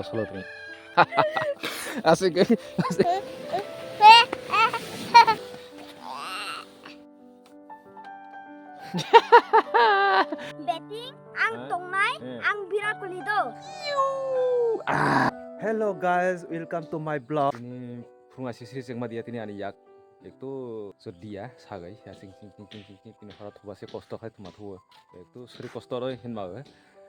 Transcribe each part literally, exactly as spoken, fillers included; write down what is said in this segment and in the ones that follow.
Solo tini. Asik, asik. Betting ang Hah? Tongnai, Eh. Ang Virat Kohli do. Ah. Hello guys, welcome to my vlog. Ini phunga sisri sengma dia tini ani yak. Ektu so dia sagai ya sing sing sing sing sing sing tini hora thuba se kosto khai thuma thuo. Ektu sri kosto roi hinma we.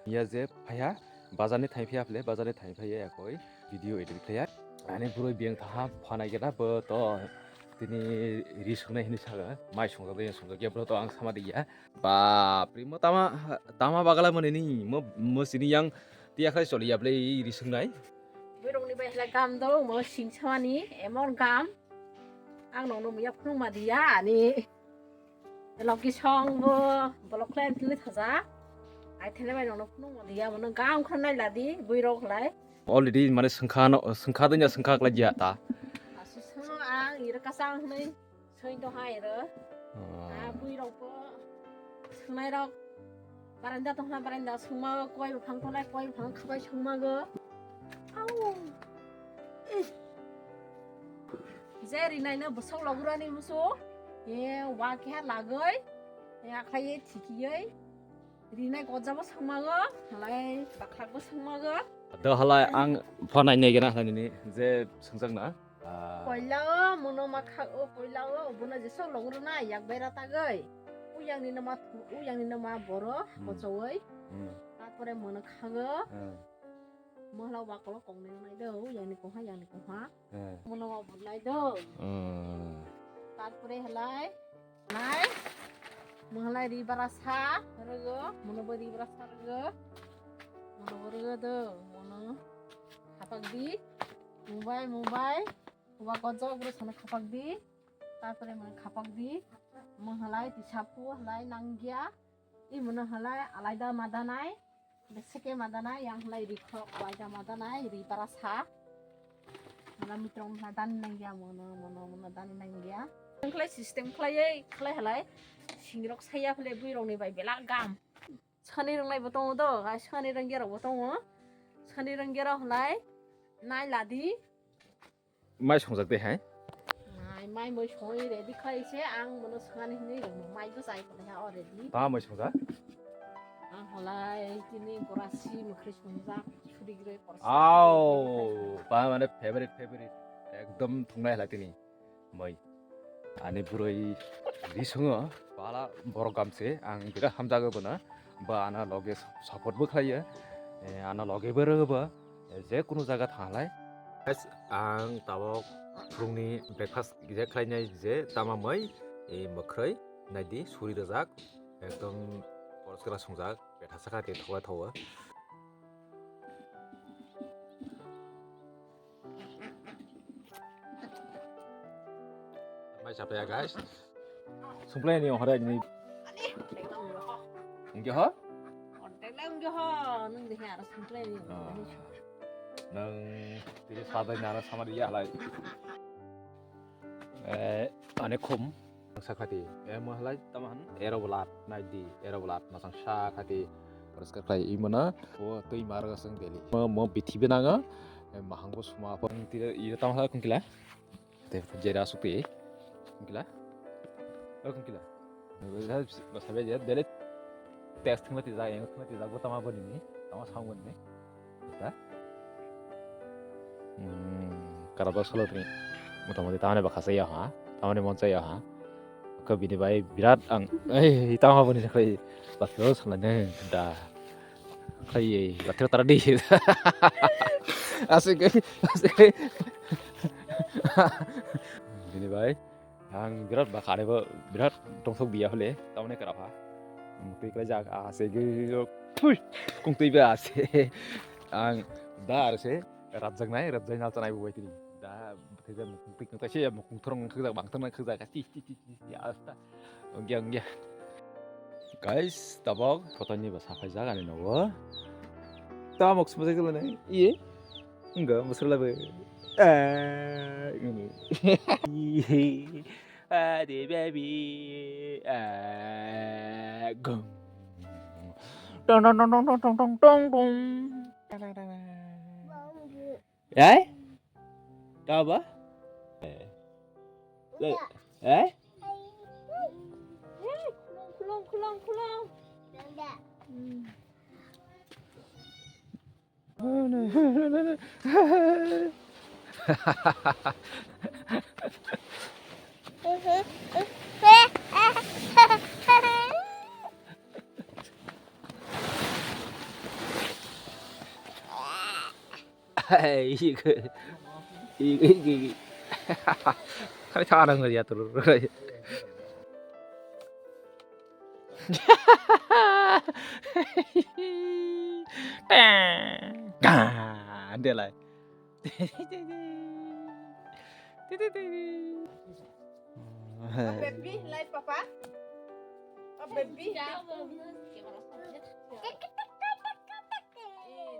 Ya je phaya bazar ni thai phiya phle bazar ni thai phiya ya koi video edit khaya. Ani buroi biyang thaha phanai gena bo to tini ri sungnai hini saga mai sungja de sungja ge bro to ang sama de ya. Bap ri mo tama tama bagala mani ni mo mo sini yang tiya khai choli ya ble ri sungnai. Borok ni bai hla gam do mo sing samani emon gam. Ang nongno muya phunukma diya ani logi song bo bolok khlai philwi thaja. Ai thele bai nongno phunukma diya bono gam khornai ladi buirok lai. Already mane sengkha no sengkha donya sengkha khlai diya ta. Asu sung ang ira kasang hnai soi do hai ro. Ah. Ah, buirok bo sungnai rok. Baranda tongkha, baranda sungma koi buphang tongnai, koi buphang khabai sungma go. Au. Ih. Je rinai no bwswk logurani musu. E wa keha lagoi. E akhai thikioi. Rinai gojabo sungma go. Halai bakhlak bo sungma go. Do halai ang phone nai nai gana halai nini je sungjakna. Ah. Koila o mono ma khak o koila o bono jesok logro na yak bai ra tagoi. Uyang ni no ma thu, uyang ni no ma boro Hmm. Kochoi. Hmm. Tarpore mono khago. Hmm. Mohla wa kolo kong ni nai do, uyang ni kongha, yang ni kongha. Hmm. Mono wa bor nai do. Hmm. Tarpore halai. Nai. Mohalai ri bara sa rego, mono bo ri bara sa rego. Mono bo rego do, mono khapak di. Mumbai, mumbai. Uba gojok bro sana khapak di. Tarpore mane khapak di. Mung halai tisapu halai nangya. I mano halai alaida madanai. Beseke madanai yang halai rikhok alaida madanai ri bara sa. Mala mitrong na dan nangya mono mono mono dan nangya. Khlai system khlai khlai halai. Singrok saya khlai buirok ni bai belak gam. Sani rwngnai bo tongo do, ai sani rwngya rok bo tongo. Sani rwngya rok halai. Nai ladi. Mai songjak de hai? Mai, mai moi songwi ready khai se, ang mono swngani hinwi rwngmo, mai bwchai phalaiha already. Tama moi songjak? Ang halai tini gorasi mwkhri songjak, surigroi korsa. Au, ba mane favorite, favorite. Ekdom thungnai halai tini. Moi. Ani buroi ri songo, pala borok gamse, ang birat hamjago bono. Ba ana loge support bo khlaiyo. Eh, ana loge bo rwgo bo. Eh, je kunu jaga thanglai. Guys, ang tabok phurungni breakfast je khlainai je tama moi, eh, mwkhwrwi naidi suri rwjak. Ekdom koros kera songjak, betha sakha tei thoklai thogo. Mai chapaya guys. Sumplai ni hore ni. Ani, ekdom roho. Enggak ho? Kontak lang enggak ho, nung deh harus sumplai ni. Ah. Nung tiri sadai nara sama dia lai. Eh, ane khum. Sakhati, eh, mahalai tamahan, ero belat, naidi, ero belat, masang sakhati, poriskar khlai, imana, o twi mar gasang deli. Mo, mo bithi benanga, eh, mahang bo suma, pon tira, ira tamahalai kungkila. Te, jera sukti, kungkila. O kungkila. Basa be je, dele, text thingla tijak, yang thingla tijak, bo tama boni ni, tama sang boni ni. Ha? Hmm, karabak solo tini. Motamoti tamani bakha saya ha, tamani mon saya ha. Ke bini bai birat ang, eh, tama boni ni khlai, bathro sala ne, da. Khlai, bathro tara di. Asik, asik. Bini bai. Ang birat ba kare bo birat tongthok biya hole tamone kara pha. Twi klai jak a se ge thui kung twi ba se ang da ar se rap jak nai rap jai nal tanai bo bai tini da thai jak mukung twi kung tai se mukung thorong khak jak bang thorong khak jak ti ti ti ti asta ongya ongya. Guys, tabok photo ni ba saphai jak ani nogo. Tabok sumajak jalo nai iye. Enggak, mesra lah, Be. Eh, ini. Ade baby. Eh, gong. Dong, dong, dong. Dong, dong, dong, dong, dong. Dang, dang, dang, dang. Eh? Kaba? Eh. Le-, eh? Khulong, khulong, khulong. Hmm. Hai, iki, iki, iki, iki. Kami tangan ngeliat dulu. Teng. Gah, dia lai. Baby, lai papa. Oh, baby.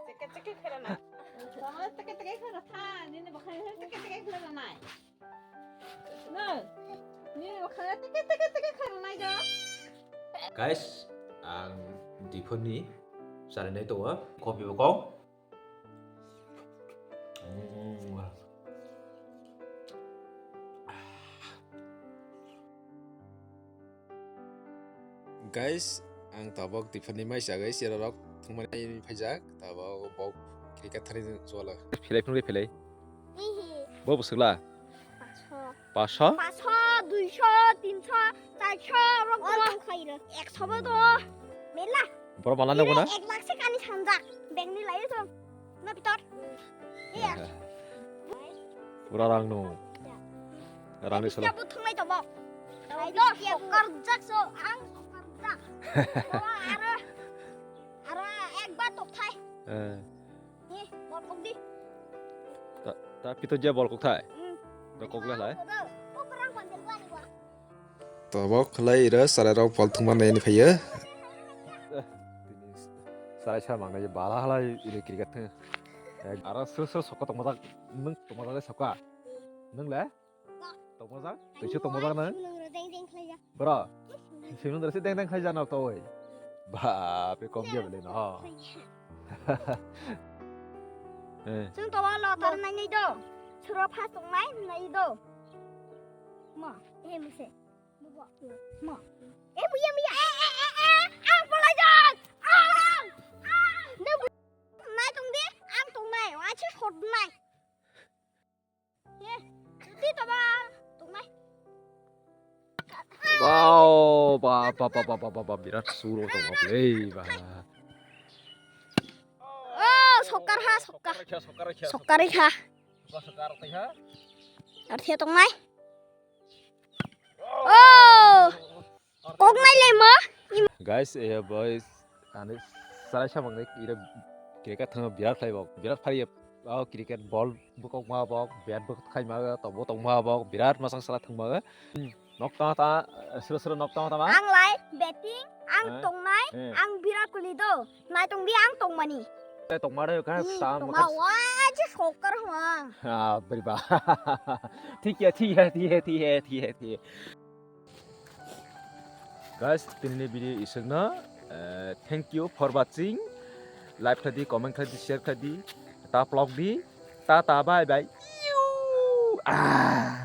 Cekek, cekek, khairana. Mama teke, teke, khairana. Nini bakhai teke, teke, khairana. No. Nini bakhai teke, teke, teke, khairana jo. Guys, ang diphoni sarinai tongo. Kopi bokong. Mm. Guys, ang tabok diphani maisa, guys, cherarok thwngmani phaijak, tabok bok cricket thani jola. Philai phunukhe philai. Ihi. Bo bwswkla? Paso. Paso? Paso, duiso, tinso, charso, rok dong khairo. Ekso bo do. Mela. Boro bala nanggo na? Ek lakh se kani sanjak. Bengni lai thong. Na pitor. Iya. Pura rang no. Rang ni solo. Siya buthung lai tobok. Ai do, sokar jak so, ang sokar jak. Aro, aro ek ba tok thai. Eh. Ni, bol kok di. Ta, ta pitor je bol kok thai. Hmm. Bol kok lai lai. Kok rang pandel ba ni ba. Tabok khlai ira sarai rok bol thwngma naini phaiyo. Sarai sa mangnai bala halai ira cricket thwng. Ek aro sir sir sokko tongmajak, nwng tongmajak le sokka. Nwng le? Tongmajak? Twisu tongmajak nwng? Bro. Sino dari si deng deng khlai jano to oi. Ba pe kom dia beli no. Eh. Sung to lo tar nai nai do. Suro phas tong nai nai do. Ma, eh mese. Ma. Eh, buya, buya, eh, eh, eh, eh, ang polai jak. Ang, ang. Nai tong di, ang tong nai, wa chi shot nai. Ye, di to ba, tong nai. Wow, ba, ba, birat suro tong le, ba. Oh, sokar ha, sokar. Sokar ha. Arthia tong nai. Oh! Kok nai le mo? Guys, eh, boys, ani sarai samang ni ira cricket thang birat khlai bok, birat phari, oh, cricket ball bukok ma bok, bat bukok khai ma, tobo tong ma bok, birat masang sala thang ma. Nok tama tama, sura sura nok tama tama. Ang lai batting, ang tongnai, ang Virat Kohli do. Nai tong di ang tongmani. Tongma re ka tam tongma wa je sokar hwang. Ah, bari ba. Thik ya, thik ya, thik ya, thik ya, thik ya, thik ya. Guys, tini ni video isuk no. Eh, thank you for watching. Like khlai di, comment khlai di, share khlai di. Ta vlog di. Tata, bye bye. Iu. Ah.